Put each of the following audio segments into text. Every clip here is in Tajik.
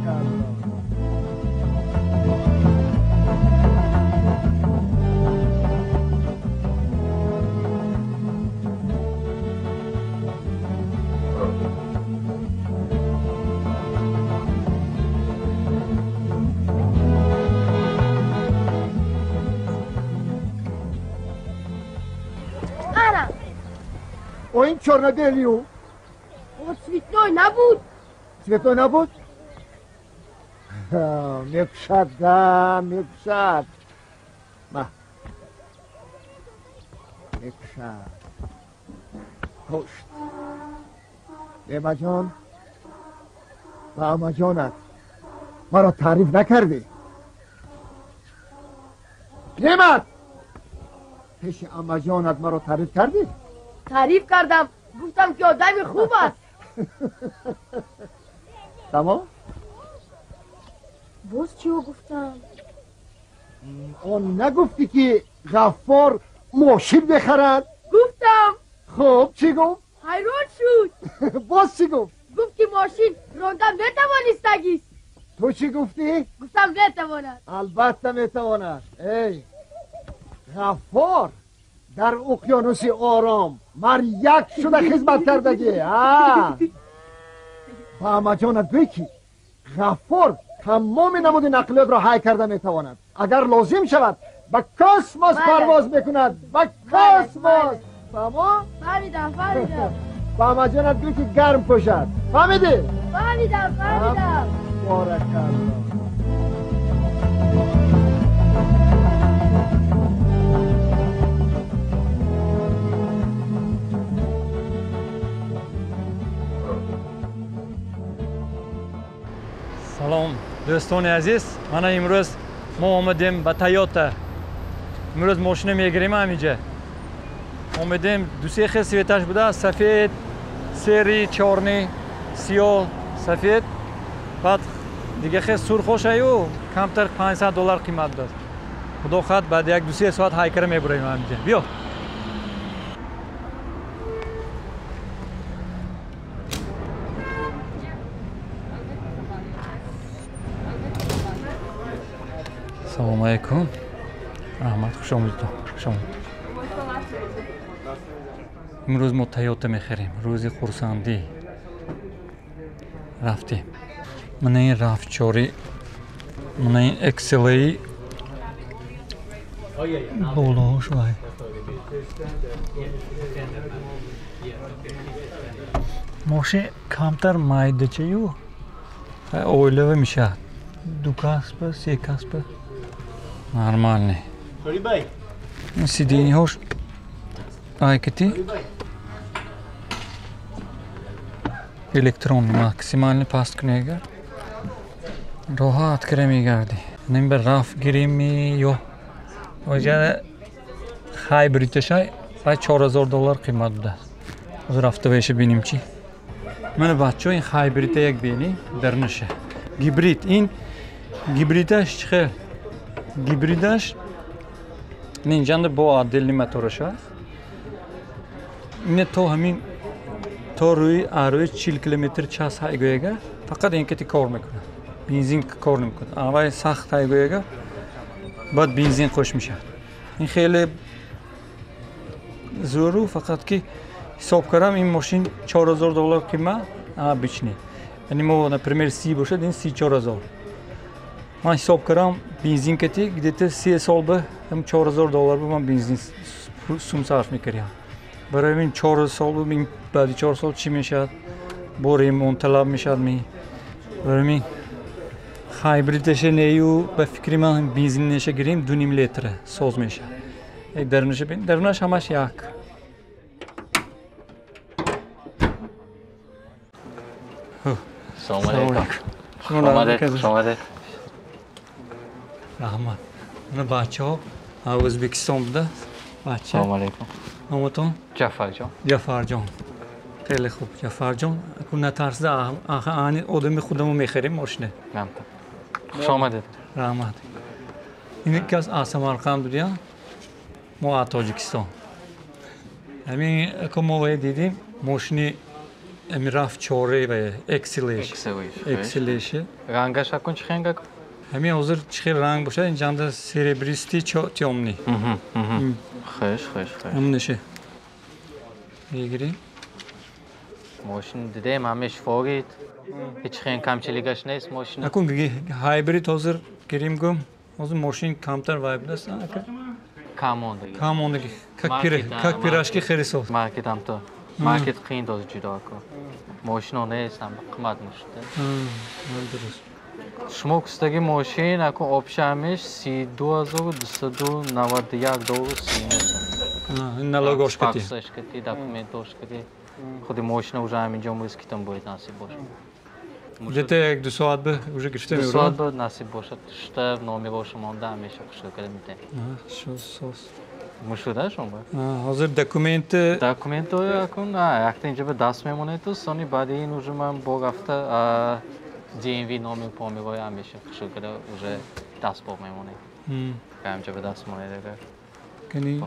Баракалло. این چرنادلیو او цветной набуд. Цветной набуд? Мекушад, да, мекушад. Ма. Мекушад. Кушт. Неъматҷон, ба амаҷонат маро таъриф накардӣ. Неъмат! Пеши амаҷонат маро таъриф кардӣ? Таъриф кардам, гуфтам ки одами хуб аст. Тамом? Боз чио гуфтам? Он нагуфтӣ ки Ғаффор мошин бихарад? Гуфтам. Хуб, чӣ гуфт? Ҳайрон шуд. Боз чӣ гуфт? Гуфт ки мошин ронда метавонистагист. Ту чӣ гуфтӣ? Гуфтам метавонад. Албатта метавонад. Эй, Ғаффор дар уқёнуси ором маряк шуда хизмат кардагӣ. Ба амаҷонат гӯй ки Ғаффор тамоми намуди нақлиётро ҳай карда метавонад. Агар лозим шавад ба космос парвоз мекунад. Ба космос. Фаҳмо? Фаҳмидам, фаҳмидам. Ба амаҷонат гӯй ки гарм пӯшад. Фаҳмидӣ? Фаҳмидам, фаҳмидам. Баракалло. Салом дӯстони азиз, мана имрӯз мо омадем ба Тойота. Имрӯз мошина мегирем ҳаминҷа. Омадем ду-се хел цветаш буда, сафед, серый, чёрный, сиёҳ, сафед, баъд дига хел сурхошаю камтар $500 қимат будааст. Худо хоҳад баъд як ду-се соат ҳайкара мебураем ҳаминҷа. Биё. Салом алейкум. Раҳмат, хуш омадед. Хуш омадед. Имрӯз мо Тойота мехарем. Рӯзи хурсандӣ. Рафтем. Мана ин рафчори, мана ин XLA болош вай. Мошин камтар майдачаю оилава мешавад. Ду касба, се касба. Нормальный. Сиденье айкати электронный максимальный паст кунега роҳат кира мегардӣ. Ним ба раф гирими ё оҷа хайбридашай баъд $4000 қимат будааст. Ҳозир рафта веша бинем чӣ. Мана бачаҳо ин хайбрида як бини дарнаша. Гибрид ин гибридаш чӣ хел? Гибридаш инҷанда бо отдельный мотораш аст. Ине то ҳамин то рӯи арӯи 40 километр час ҳайгӯяга фақат ин кати кор мекунад. Бензин кор намекунад. Аввал сахт ҳайгӯяга баъд бензин қӯш мешавад. Ин хеле зӯру фақат ки ҳисоб кардам ин мошин $4000 қимат обычный. Яъне мо например 30 бошад ин 34000. Ман ҳисоб кардам бензин кати где-то 3 сол ба $4000 ба ман бензин сум сарф мекардам. Барои ин 4 сол ба баъди 4 сол чӣ мешавад? Бо ремонт талаб мешавад ми. Барои ин хайбридаша нею ба фикри ман бензинеша гирем 2.5 литра соз мешавад. Як дарунаша бин, дарунаш ҳамаш як. Салом алейкум. Хуш омадед, хуш омадед. Раҳмат. Мана бачаҳо Ӯзбекистон буда. Бача. Салом алейкум. Номатон? Ҷафарҷон. Ҷафарҷон. Хеле хуб, Ҷафарҷон. Аку натарсида, ани одами худамо мехарем мошина. Хуш омадед. Раҳмат. Ин кас аз Самарқанд будия, мо аз Тоҷикистон. Ҳамин аку мо вай дидим, мошини Ами раф чоре ва эксилеш. Эксилеш. Рангаш акун чӣ хел? Ҳамин ҳозир чӣ хел ранг бошад, ин ҷанда серебристый тёмный. Хуш, хуш, хуш. Ҳамунаше. Мегирем. Мошин дидем, ҳамеш форид. Ҳеҷ хел камчилигаш нест мошин. Акун ҳайбрид ҳозир гирим гум. Ҳозир мошин камтар вайб аст, ака? Кам мондагӣ. Кам мондагӣ. Как пирожки хеле соз. Маркет ҳам то. Маркет қиин доз ҷудо ака. Мошино нест, ҳам қимат мушуда. Дуруст. Шумо кустаги мошин акун обшамиш 32 291 доллар 39. Налогош кати. Таксаш кати, документош кати. Худи мошина уже ҳамин ҷо мӯз китон бояд насиб бошад. Где-то 1-2 соат бы уже гирифта 2 соат бы насиб бошад. Шта номерош монда ҳамеша хушро карда метем. Шо сос. Мушуда шумо? Ҳозир документы Документо акун якта инҷа ба даст мемонед, ту сони баъди ин уже ман бо рафта DMV номер померои ҳамеша хушро карда уже даст бо мемонед. Ҳамҷа ба даст монед агар. Кани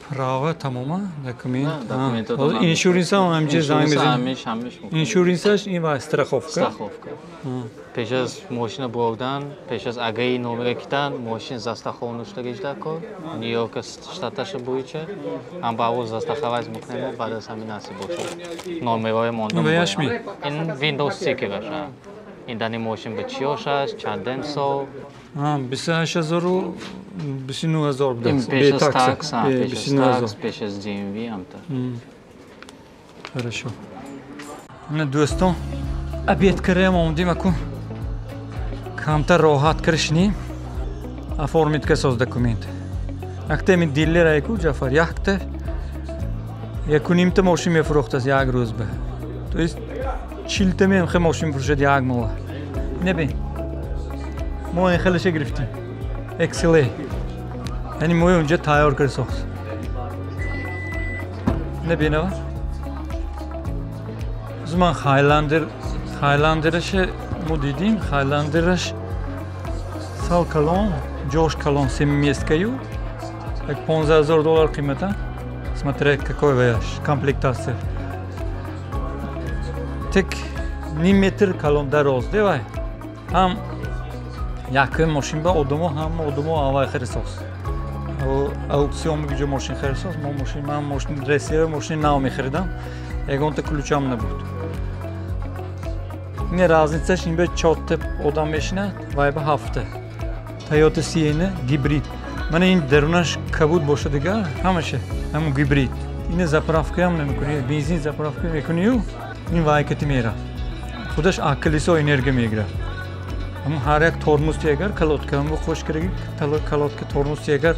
права тамома документ. Документ. Insurance ам ҳамҷа занг мезанем. Insurance аш ин ва страховка. Страховка. Пеш аз мошина бурдан, пеш аз агаи номера китан, мошин застрахован шудагиҷда кор. Нью-Йорк штаташа буича. Ҳам ба аввал застраховать мекунем, баъд аз ҳамин насиб бошад. Номерои монда. Ваяшми. Ин window sticker аш. Ин дани мошин ба чиёш аст, чандем сол. 28 000 29 000 будааст. Пеш аз такс, пеш аз такс, пеш аз DMV ҳамта. Хорошо. Мана дӯстон, обед кардаем, омадем, акун камтар роҳат каришнем. Оформить касоз документ. Якта ами дилер айку Ҷафар, якта якунимта мошин мефурӯхтааст як рӯз ба. То есть 40 та мемхе мошин мефурӯшад як моҳ. Небин. Мо ин хелеше гирифтем. XLE. Яъне мои унҷа тайёр кард сохт. Небинава? Ман Хайландер, Хайландераше мо дидим, Хайландераш сал калон, ҷош калон, семиместкаю, як 15 000 доллар қимата. Смотря какой ваяш, комплектация. Тек ним метр калон дароз, девай. Ҳам якум мошин ба одамо, ҳама одамо аввай харисоз. Аукцион ҷо мошин харисоз, мо мошин, ман мошин Россия мошини нав мехаридам, ягонта ключам набуд. Ин разницаш ин ба чорта одам мешинад, вай ба ҳафта. Toyota Sienna гибрид. Мана ин дарунаш кабуд бошад дигар, ҳамаша, ҳамун гибрид. Ина заправкаам намекунӣ, бензин заправка мекунию, ин вайкати меравад. Худаш колесо энергия мегирад. Ҳамун ҳар як тормоз агар колодка, ҳамун хош кардаги колодка тормоз агар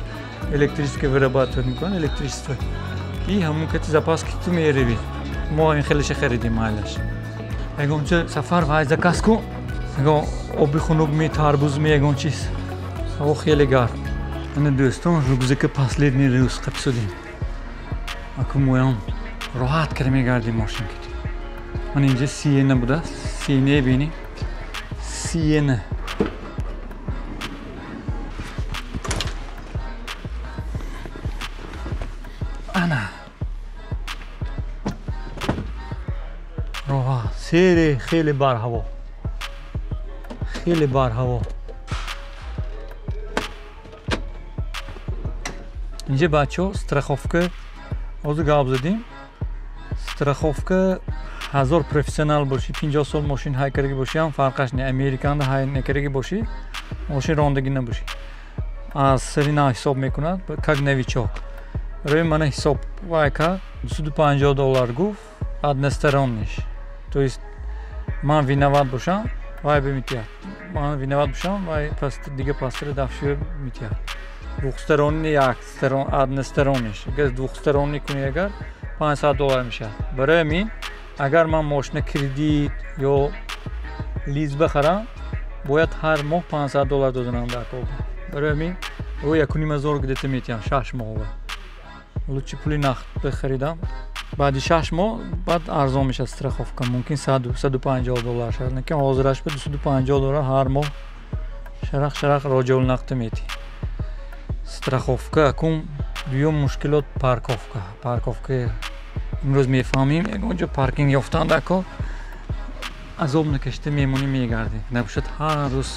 электрическое вырабатывает мекунад, электричество. И ҳамун кати запаски ту мерави. Мо ин хелеша харидем майлаш. Ягонча сафар вай заказ кун, ягон оби хунук ми, тарбуз ми, ягон чиз. Ҳаво хеле гарм. Ана дӯстон, рюкзака последний рӯз қапсудем. Аку моям роҳат карда мегардем мошин кити. Ман инҷа Сиена будааст. Сиена бинем. Сиена. Ана. Роҳат. Сери хеле барҳаво. Хеле барҳаво. Инҷа бачаҳо страховка ҳозир гап задем. Страховка ҳазор профессионал бошӣ, 50 сол мошин ҳай кардаги бошӣ ҳам фарқаш не. Американда ҳай накардаги бошӣ, мошин рондагӣ набошӣ. Аз сари нав ҳисоб мекунад, как новичок. Рӯи мана ҳисоб вай кард, 250 доллар гуфт, односторонний. То есть ман виноват бошам, вай бимитиҳад. Ман виноват бошам, вай дига пастра дафшӯ митиҳад. Двухсторонний як сторон, односторонний. Агар двухсторонний кунӣ агар 500 доллар мешавад. Барои ҳамин агар ман мошина кредит ё lease бахарам, бояд ҳар моҳ 500 доллар доданам дар кор. Барои ҳамин ӯ 1500 где-то метиҳам 6 моҳ. Лучше пули нақд бихаридам. Баъди 6 моҳ баъд арзон мешавад страховка, мумкин 150 доллар шавад. Лекин ҳозираш ба 250 доллар ҳар моҳ шарақ шарақ роҷеул нақд метиҳӣ. Страховка акун дуюм мушкилот парковка. Парковка Имрӯз мефаҳмем, ягон ҷо паркинг ёфтан дако азоб накашида мемонӣ, мегардӣ. Набошад ҳар рӯз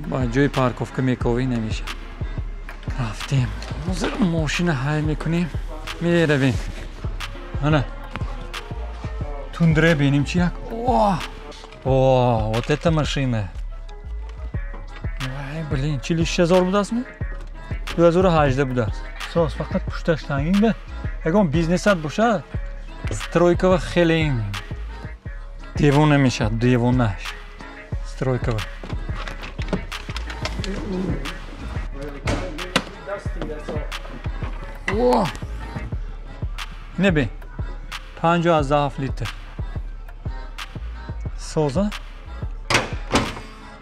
ба ҷои парковка мековӣ, намешавад. Рафтем. Ҳозир мошина ҳай мекунем, меравем. Ана тундре бинем чи як. О, о, вот эта машина. Ай, блин, 46 000 будастми? 2018 будааст. Сос, фақат пушташ тангинда. Ягон бизнесат бошад, стройкава хеле девона мешавад, девонаш. Стройкава. О! Не бе. 57 литр. Соза.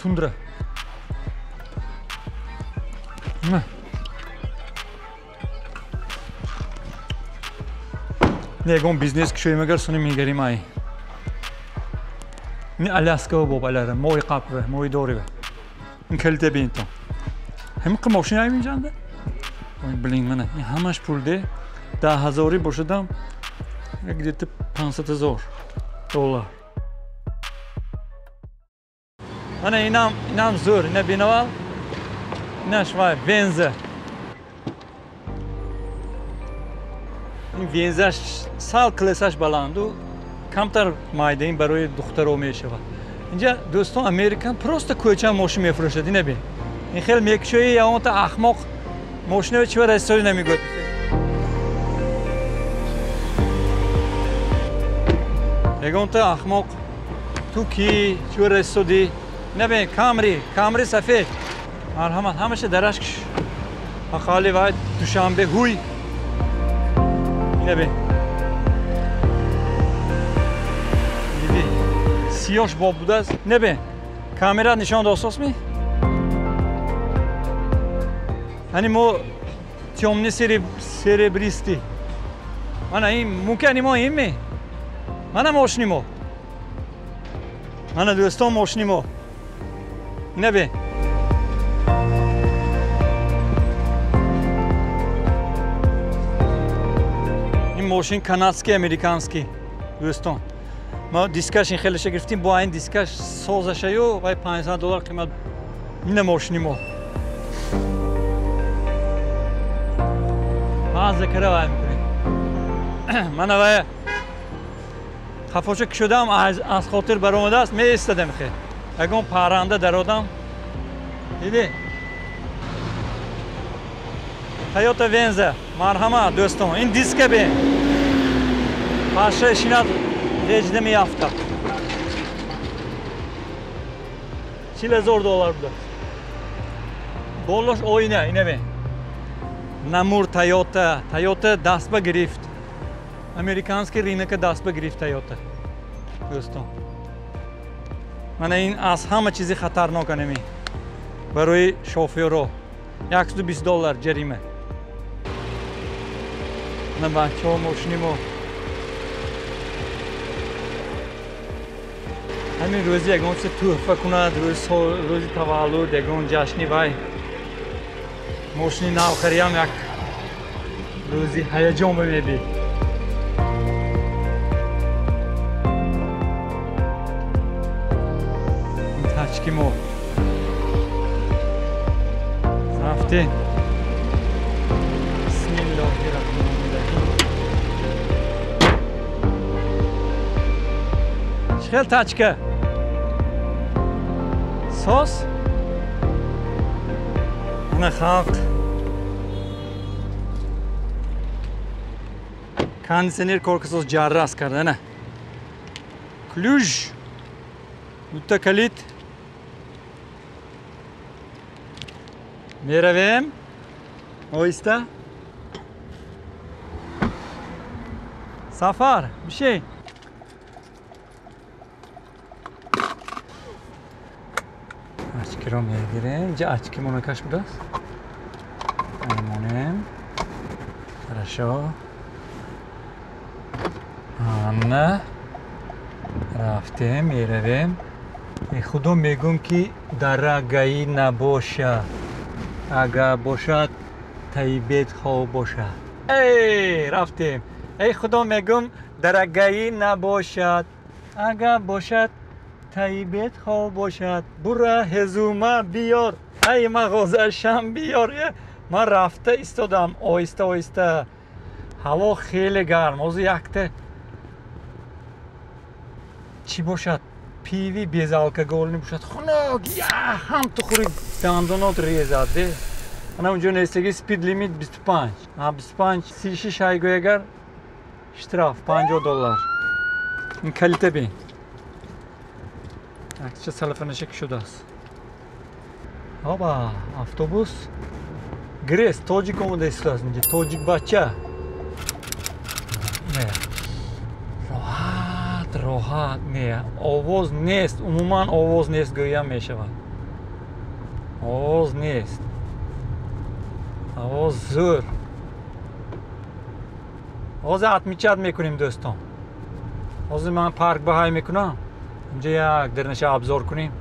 Тундра. На. Ягон бизнес кушоем агар, суни мегарим ай. Ни Аляскава боб алара, мои қапва, мои дорива. Ин калите бинтон. Ҳамин мошина ай инҷанда? Ой, блин, мана ин ҳамаш пулде 10 ҳазорӣ бошадам, где-то 500 000 доллар. Мана инам зӯр, ина бинавал. Инаш вай Венза. Ин Вензаш сал классаш баланду, камтар майда, ин барои духтаро мешавад. Инҷа дӯстон, Американ просто кӯча мошин мефурӯшад, ина бин. Ин хел мекушои, ягонта ахмоқ мошинаро чива расои намегӯяд. Ягонта ахмоқ ту ки чива расодӣ? Ина бин, Камри, Камри сафед. Марҳамат, ҳамаша дараш киш. Ақали вай Душанбе ҳуй. Ина бин. Диди. Сиёш боб будааст. Ина бин. Камера нишон дососми? Ани мо тёмный серебристый. Мана ин мумкин мо ин ми? Мана мошини мо. Мана дӯстон, мошини мо. Ина бин. Ин мошин канадский, американский, дӯстон. Мо дискаш ин хелеша гирифтем, бо ин дискаш созашаю вай 500 доллар қимат. Ина мошини мо. Баъзе кара вай мекунем. Мана вай хафоша кушодам, аз хотир баромадааст, меистадам хел. Ягон парранда дародам. Диди? Тойота Венза. Марҳамат, дӯстон. Ин диска бин. Паша шинат реҷда меафтад. 40 000 доллар будааст. Болош оина, ина бин. Намур Тойота, Тойота даст ба гирифт. Американский рынок а даст ба гирифт Тойота. Дӯстон. Мана ин аз ҳама чизи хатарнок анами. Барои шофёро 120 доллар ҷарима. Мана бачаҳо, мошини мо. Ҳамин рӯзи ягон чиз тӯҳфа кунад, рӯзи таваллуд, ягон ҷашни вай. Мошини нав хариям як рӯзи ҳаяҷон мебӣ. Тачки мо. Рафтем. Бисмиллоҳи раҳмони раҳим. Чӣ хел тачка? Сос? Ана халқ. Кондиционер коркасоз ҷаррас карда, ана. Ключ. Дута калит. Меравем. Оҳиста. Сафар, бишин. Очкиро мегирем. Инҷа очки монакаш будааст. Мемонем. Хорошо. Ана. Рафтем, меравем. Худо мегӯм, ки дара ГАИ набоша. Агар бошад, таибет хоб бошад. Эй, рафтем. Эй худо мегум дарагаи набошад, агар бошад таибет хоб бошад, бура ҳезума биёр, ай мағозашам биёр. Ман рафта истодам оҳиста оҳиста. Ҳаво хеле гарм. Ҳозир якта чӣ бошад, пиви безалкоголни бошад, хунук, я ҳам ту хӯри дандонот резад. Ана унҷо нестаги спид лимит 25. 25 36 айгӯй агар штраф $50. Ин калита бин. Акча салафанаша кушодааст. Оба, автобус грес, тоҷик омода истодааст инҷа, тоҷик бача. Не. Роҳат, роҳат, не. Овоз нест, умуман овоз нест гӯям мешавад. Овоз нест. Овоз зӯр. Ҳозир отмечат мекунем дӯстон. Ҳозир ман парк баҳай мекунам. Инҷа як дернаша обзор кунем.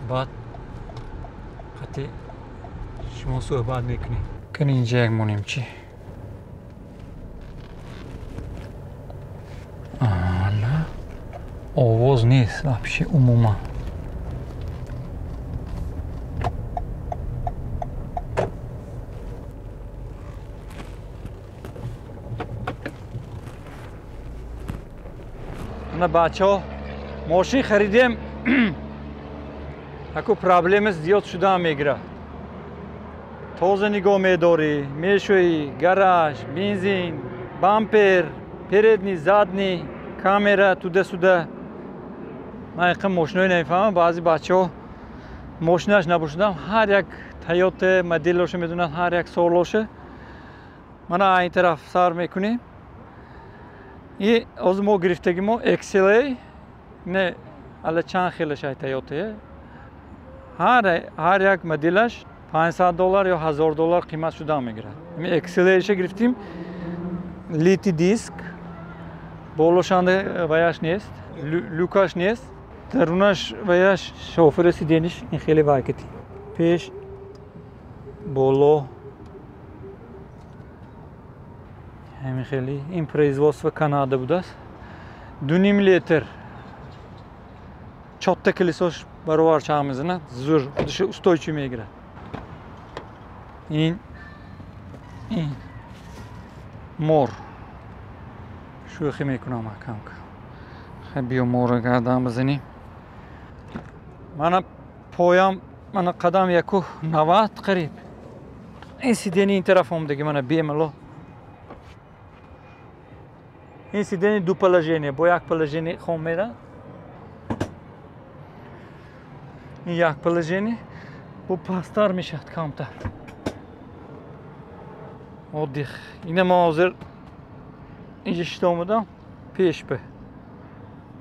Баъд қати шумо суҳбат мекунем. Кани инҷа як монем чӣ? Ана овоз нест вообще умуман. Ана бачаҳо мошин харидем, аку проблема зиёд шуда мегирад. Тоза нигоҳ медорӣ, мешӯӣ, гараж, бензин, бампер, передний, задний, камера, туда-сюда. Ман иқа мошинои намефаҳмам, баъзе бачаҳо мошинаш набошадам, ҳар як Тойота моделоша медонанд, ҳар як солоша. Мана ин тараф сар мекунем. И ҳозир мо гирифтаги мо XLA, не, ала чанд хелаш ай Тойота. Ҳар як моделаш $500 ё $1000 қимат шуда мегирад. XLA-ша гирифтим, лити диск, болошанда ваяш нест, люкаш нест, дарунаш ваяш шофери сидениш ин хеле вайкати. Пеш, боло, ҳамин хеле. Ин производство Канада будааст. 2,5 литр. Чотта колесош баровар чаҳ мезанад, зӯр, худаш устойчив мегирад. Ин мор. Шӯхӣ мекунам кам-кам. Хай биё морро гардан бизанем. Мана поям, мана қадам 1,90 қариб. Ин сидени ин тараф омдаги, мана бемало. Ин сидени ду положение, бо як положение хом мерад. Ин як положение, бо пасттар мешавад камтар. Отдих. Ина ман ҳозир инҷа шита омадам пеш ба.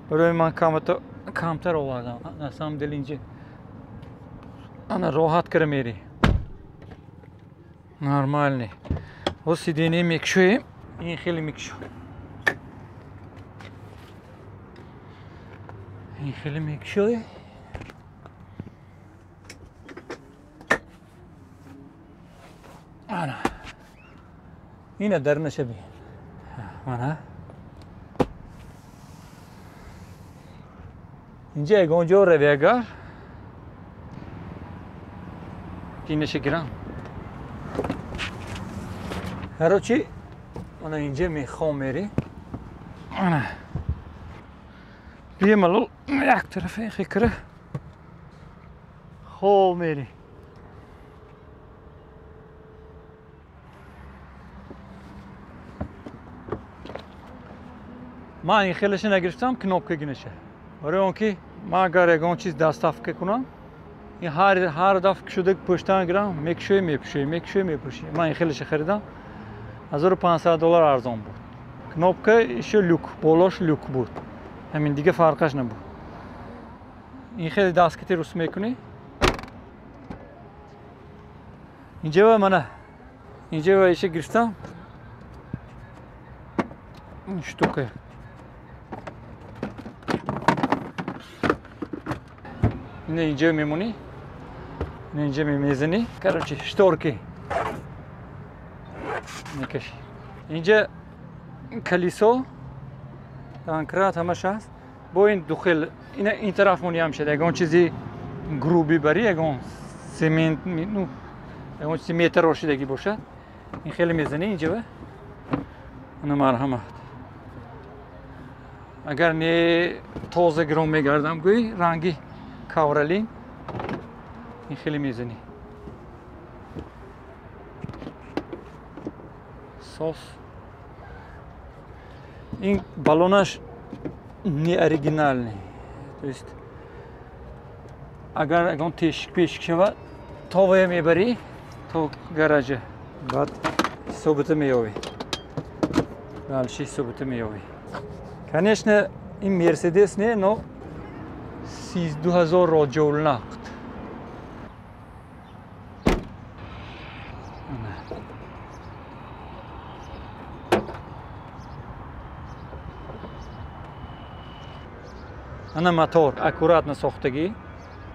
Барои ман камтар овардам. На самом деле инҷа ана роҳат кара мери. Нормальный. Ҳоз сидение мекушоем. Ин хеле мекушо. Ин хеле мекушоем. Ана. Ина дарунаша бин. Мана. Инҷа ягон ҷо рави агар инаша гирам. Короче, мана инҷа мехом мери. Ана. Бемалол як тарафа хикра хоб мери. Ман ин хелаша нагирифтам, кнопка гинаша. Барои он ки ман агар ягон чиз доставка кунам, ин ҳар дафъ кушода пӯштан гирам, мекушои мепӯшои, мекушои мепӯшои. Ман ин хелаша харидам, $1500 арзон буд. Кнопка ишо люк, болош люк буд. Ҳамин дига фарқаш набуд. Ин хеле дасткати рус мекунӣ. Инҷа мана, инҷа иша гирифтам. Ин штука. Ина инҷа мемонӣ, ина инҷа мезанӣ. Короче, шторки мекашӣ. Инҷа калисо, танкрат ҳамаш ҳаст. Бо ин духел ин тараф монӣ ҳам шад. Ягон чизи груби барӣ, ягон семент, ну, ягон чизи метарошидагӣ бошад. Ин хеле мезанӣ инҷа ва ана марҳамат. Агар не тоза гирон мегардам гӯй, ранги ковролин ин хеле мезанӣ. Сос. Ин баллонаш не оригинальный. То есть агар ягон тешик пешик шавад, то вая мебарӣ то гаража. Баъд ҳисобата меёвӣ. Дальше ҳисобата меёвӣ. Конечно, ин Мерседес не, но 32 000 роҷоул нақд. Ана мотор аккуратно сохтагӣ.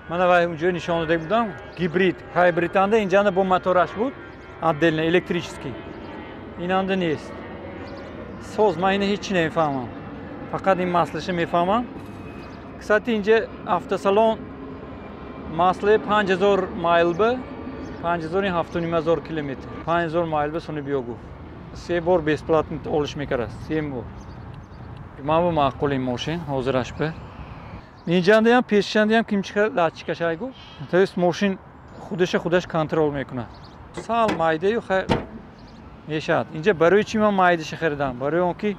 Мана вай унҷо нишон дода будам, гибрид, ҳайбриданда инҷанда бо мотораш буд, отдельно электрический. Инанда нест. Соз ман ина ҳеч чи намефаҳмам. Фақат ин маслаша мефаҳмам. Кстати, инҷа автосалон маслаи 5000 майл ба 5000 7500 километр. 5000 майл ба сони биё гуфт. 3 бор бесплатно олиш мекард, 3 бор. Ман бо маъқул ин мошин ҳозираш ба. Инҷандаям пешчандаям кимчика датчикашай гуфт. То есть мошин худаша худаш контрол мекунад. Сал майдаю хайр мешавад. Инҷа барои чӣ ман майдаша харидам? Барои он ки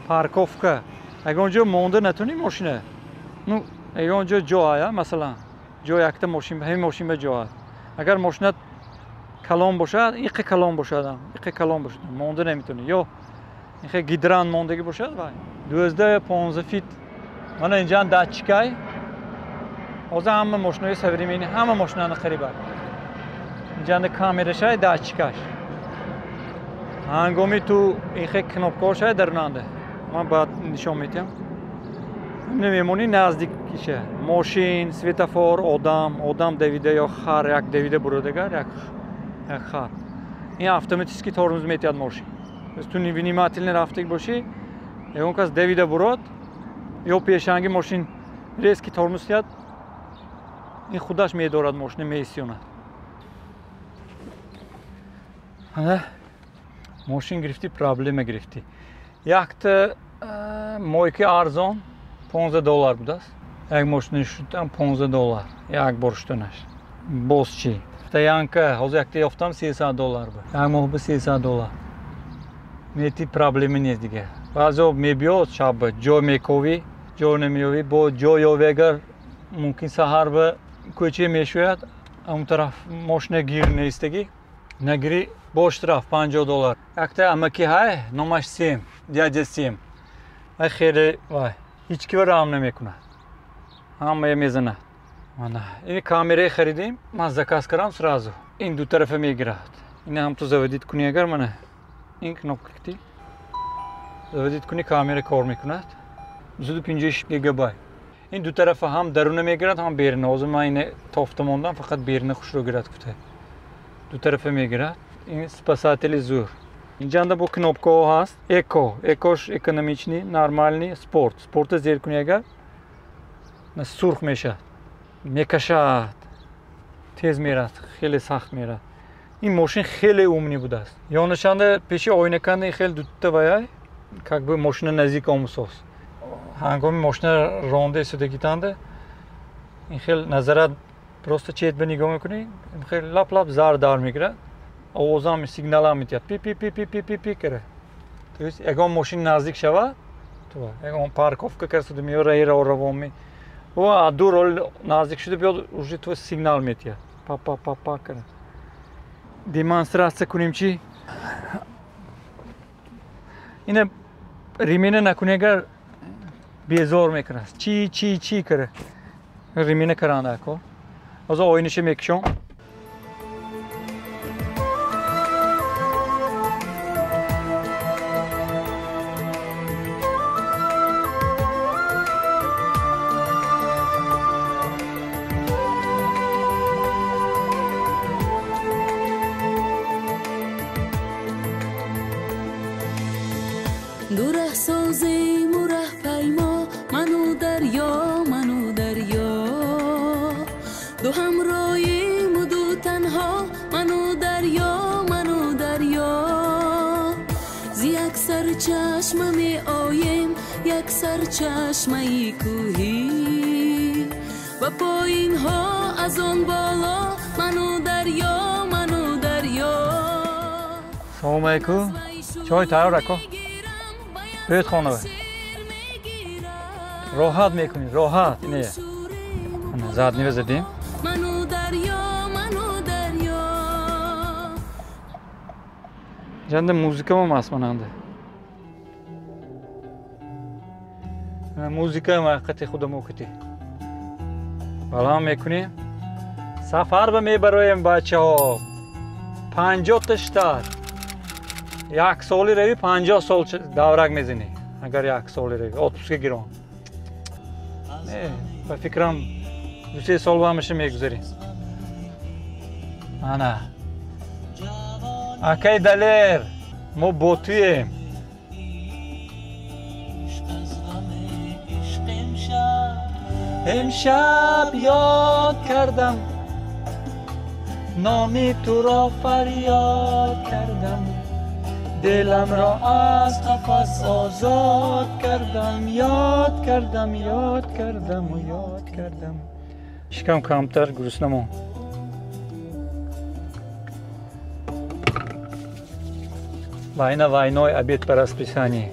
парковка. Агар онҷо монда натунӣ мошина, ну, агар онҷо ҷо ая, масалан, ҷо якта мошин, ҳамин мошин ба ҷо аст. Агар мошинат калон бошад, иқи калон бошад, иқи калон бошад, монда наметунӣ. Ё ихе гидрант мондагӣ бошад вай. 12 15 фит. Мана инҷа датчикай. Ҳозир ҳама мошинои современный, ҳама мошинани хариба. Инҷанда камерашай, датчикаш. Ҳангоми ту ихе кнопкаҳошай дарунанда. Ман баъд нишон медиҳам. Мемонӣ наздикиша. Мошин, светофор, одам, одам давида ё хар як давида буродагар, як хар. Ин автоматически тормоз метиҳад мошин. Ту внимательно рафтаг бошӣ, ягон кас давида бурод, ё пешанги мошин резки тормоз диҳад, ин худаш медорад мошина, меистёнад. Мошин гирифтӣ, проблема гирифтӣ. Якта мойки арзон $15 будааст. Як мошини шутам $15, як бор шутанаш. Боз чӣ? Стоянка, ҳозир якта ёфтам $300 буд. Як моҳ ба $300. Мети проблема нест дигар. Баъзеҳо мебиёд шаб ҷой мековӣ, ҷой намеёвӣ, бо ҷой ёвӣ агар мумкин саҳар ба кӯча мешӯяд, он тараф мошина гир неистагӣ, нагирӣ бо штраф $50. Якта амаки ҳай, номаш Сем, дядя Сем. Вай хеле вай, ҳеҷ киро раҳм намекунад. Ҳамая мезанад. Мана ин камераи харидем, ман заказ кардам сразу. Ин ду тарафа мегирад. Ина ҳам ту заводит кунӣ агар мана ин кнопка кити. Заводит кунӣ камера кор мекунад. 256 гигабайт. Ин ду тарафа ҳам даруна мегирад, ҳам беруна. Ҳозир ман ина тофта мондам, фақат беруна хушро гирад гуфта. Ду тарафа мегирад. Ин спасатели зур. Инҷанда бо кнопкаҳо ҳаст. Эко, экош экономичный, нормальный, спорт. Спорта зер кунӣ агар сурх мешавад, мекашад, тез мерад, хеле сахт мерад. Ин мошин хеле умный будааст. Ёнашанда пеши оинаканда хеле дутта ваяй, как бы мошина наздик омусоз. Ҳангоми мошина ронда истодагитанда ин хел назарат просто чет ба нигоҳ мекунӣ, хеле лап-лап зар дар мегирад. Овозам сигналам метиҳад, пи пи пи пи пи пи пи кара. То есть ягон мошин наздик шавад, то ягон парковка карда меё раи равон ме. О, дур рол наздик шуда биёд, уже то сигнал метиҳад. Па па па па кара. Демонстрация кунем чи? Ина ремена накунӣ агар безор мекунад. Чи чи чи кара. Ремена каранда ако. Ҳозир оинаша мекушом. Ду ҳамроҳим ду танҳо, ману дарё, ману дарё. Зи як сарчашма меоем, як сарчашмаи кӯҳӣ. Ва поинҳо аз он боло, ману дарё, ману дарё. Салом алейкум. Чой тайёр ако. Биёед хона. Роҳат мекунӣ, роҳат. Ине. Заднива задем. Ману дарё, ману дарё. Ҷанда музикамам аст мананда. Музика ҳақиқати худамо кити. Баланд мекунем. Сафар ба мебароем бачаҳо. 50 та штат. Як соли рави 50 сол даврак мезанӣ. Агар як соли рави отпуска гирон. Не, ба фикрам 2-3 сол ба ҳамаша мегузарем. Ана. Акай Далер, мо бо туем. Имшаб ёд кардам, номи туро фарёд кардам, дилам ро аз қафас озод кардам, ёд кардам, ёд кардам, ёд кардам. Шикам камтар гурусна мон. Война войной, обед по расписанию.